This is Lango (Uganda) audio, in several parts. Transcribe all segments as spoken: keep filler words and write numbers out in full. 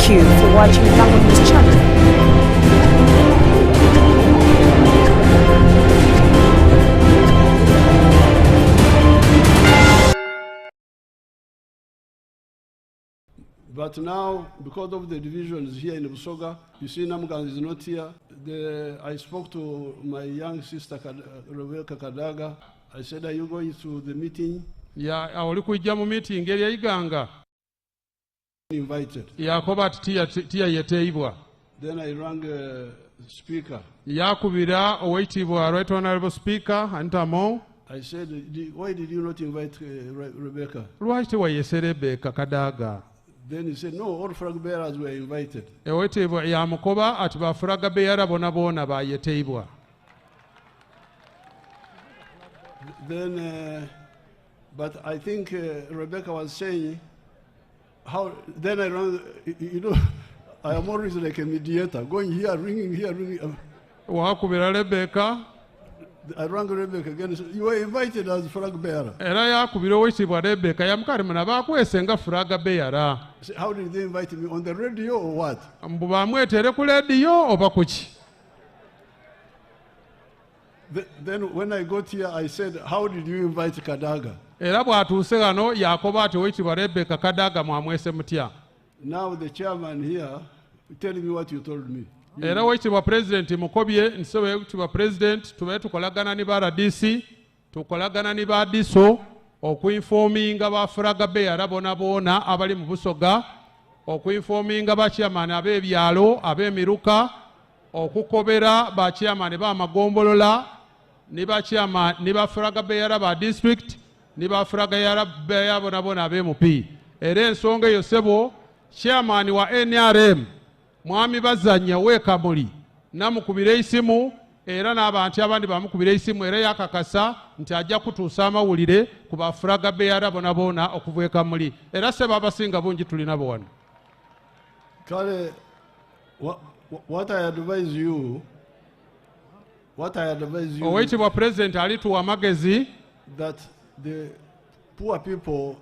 Thank you for watching Lango News Channel. But now, because of the divisions here in Busoga, you see Namuganga is not here. The, I spoke to my young sister, Kad-, Rebecca Kadaga. I said, "Are you going to the meeting?" Ya, a, oli kujja mu meeting eri ya Iganga? Invited. Yakobo ati tia, tia yeteibwa. Then I rang, uh, speaker. Yakubira owetibwa Right Honorable Speaker, Anita Among. I said, "Di-, why did you not invite, uh, Re-, Rebecca?" Lwaki tewayese Rebecca Kadaga? Then he said, "No, all flag bearers were invited." Ewetibwa yamukoba ati ba flag bearer bona bona bayeteibwa. Then, uh, but I think, uh, Rebecca was saying, how, then I rang, y-, y-, you know, I am always like a mediator, going here, ringing here, ringing. Wakubira Rebecca. I rang Rebecca again, he said, "You were invited as flag bearer." Era yakubira owetibwa Rebecca, yam kare muna bakwese nga flag bearer. I said, "How did they invite me? On the radio or what?" Mbu bamwetere ku radio oba kuki? Th-, then when I got here, I said, "How did you invite Kadaga?" Era bwatuuse wano, yakoba ati, "Owetibwa Rebecca Kadaga mwamwese mutya?" Now the chairman here telling me what you told me. Era owetibwa President mukobye, nti owetibwa President, tube tukolagana ni ba R D C, tukolagana ni ba diso, okuinfominga ba flag bearer bona bona abali mu Busoga, okuinfominga ba chairman ab'ebyalo, ab'emiruka, okukobera ba chairman ba magombolola, ni ba chairman, ni ba flag bearer ba district, ni ba flag bearer bona bona ab'M P. Era ensonga eyo sebo, chairman wa N R M, Mwami Bazanya we Kamuli, namukubira esimu, era n'abantu abandi bamukubira esimu, era yakakasa nti ajja kutuusa amawulire ku ba flag bearer bona bona okuva e Kamuli. Era sebo abasinga bungi tuli nabo wano. Kale, wha-, wha-, what I advise you, what I advise you, Owekitibwa President alituwa amagezi that the poor people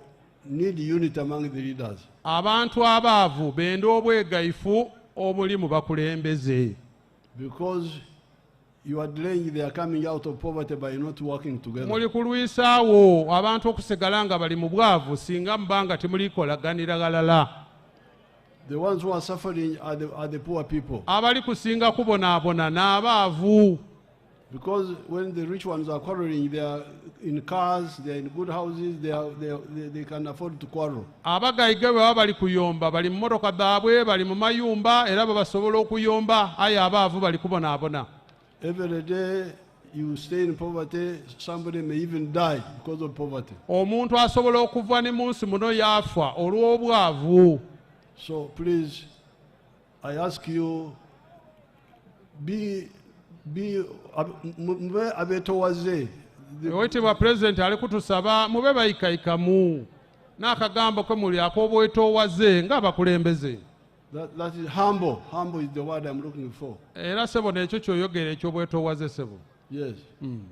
need unity among the leaders. Abantu abaavu benda obwegayifu obuli mu bakulembeze. Because you are delaying their coming out of poverty by not working together. Muli kulwisaawo abantu okusigala nga bali mu bwavu singa muba nga temuli kolaganira galala. The ones who are suffering are the, are the poor people. Abali kusinga kubonaabona n'abaavu. Because when the rich ones are quarreling, they are in cars, they are in good houses, they are, they are, they, they can afford to quarrel. Abagagga bwe baba bali kuyomba, bali mu motoka dhaabwe, bali mu mayumba, era babasobola okuyomba, aye abaavu bali kubonaabona. Every day you stay in poverty, somebody may even die because of poverty. Omuntu asobola okuva ni mu nsi muno yafa olw'obwavu. So please, I ask you, be, be, ab-, mu-, mube abetowaze. The Owekitibwa President ali kutusaba mube bayikaikamu. N'akagambo ke muli ak'obwetowaze nga abakulembeze. That, that is humble. Humble is the word I'm looking for. Era sebo nekyo kyoyogera eky'obwetowaze sebo. Yes. Mm.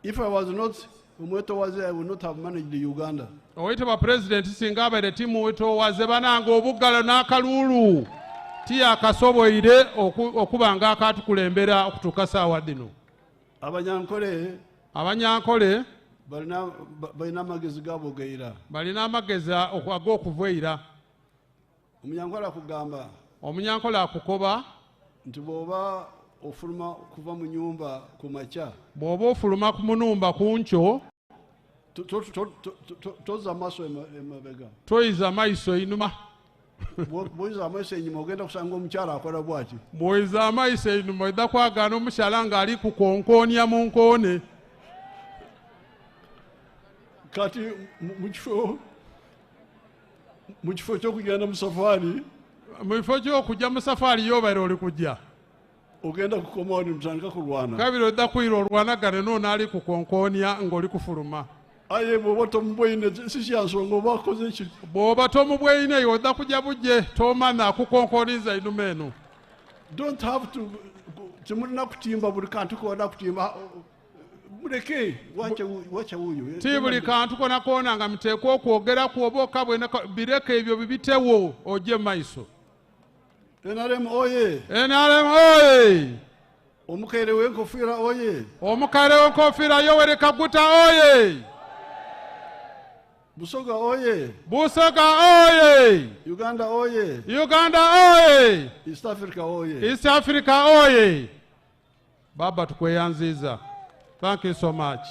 If I was not omwetowaze, I would not have managed Uganda. Owekitibwa President singa abaire ti mwetowaze banange obuggalo n'akalulu tiyakasoboire oku-, okuba nga akatukulembera okutuuka saawa dhino. Abanyankole Abanyankole balina, ba-, balina amagezi gabo geira. Balina amagezi oku-, ag'okuva eira. Omunyankole akugamba Omunyankole akukoba nti bw'oba ofuluma okuva mu nyumba ku makya, bw'oba ofuluma ku munumba ku nkyo, to-, to-, to-, to-, to-, to-, toza maso ema-, emabega. Toyiza maiso inuma. Bwo-, bwoyiza amaiso enyuma, ogenda kusanga omukyala akola bwati. Bwoyiza amaiso inuma, oidha kwagana omukyala nga ali kukonkonya mu nkoone. Kati mu, mu kifo, mu kifo ky'okugenda mu safari, mu kifo ky'okujja mu safari y'obaire oli kujja, ogenda kukoma wano notandika kulwana. Kabiri odda kwira olwanagane n'ono ali kukonkonya ng'oli kufuluma. Aye bw'oba tomubweyine, si, si kya nsonga oba akoze ki. Bw'oba tomubweyine, odda kujja bujje, tomanya kukonkoniza inuma eno. Don't have to, temulina kutimba buli kantu kona kutimba. Muleke, wacha wu-, wacha wuyo. Ti buli kantu kona kona nga muteekwa okwogera kwo boka bwena ka-, bireke ebyo bibitewo, oje mu maiso. N R M oye! N R M oye! Omukere Wenkofira oye! Omukere Wenkofira Yoweri Kaguta oye! Busoga oye! Busoga oye! Uganda oye! Uganda oye! East Africa oye! East Africa oye! Baba, tukweyanziza. Thank you so much.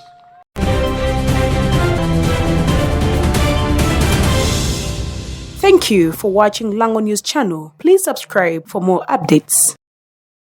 Thank you for watching Lango News Channel. Please subscribe for more updates.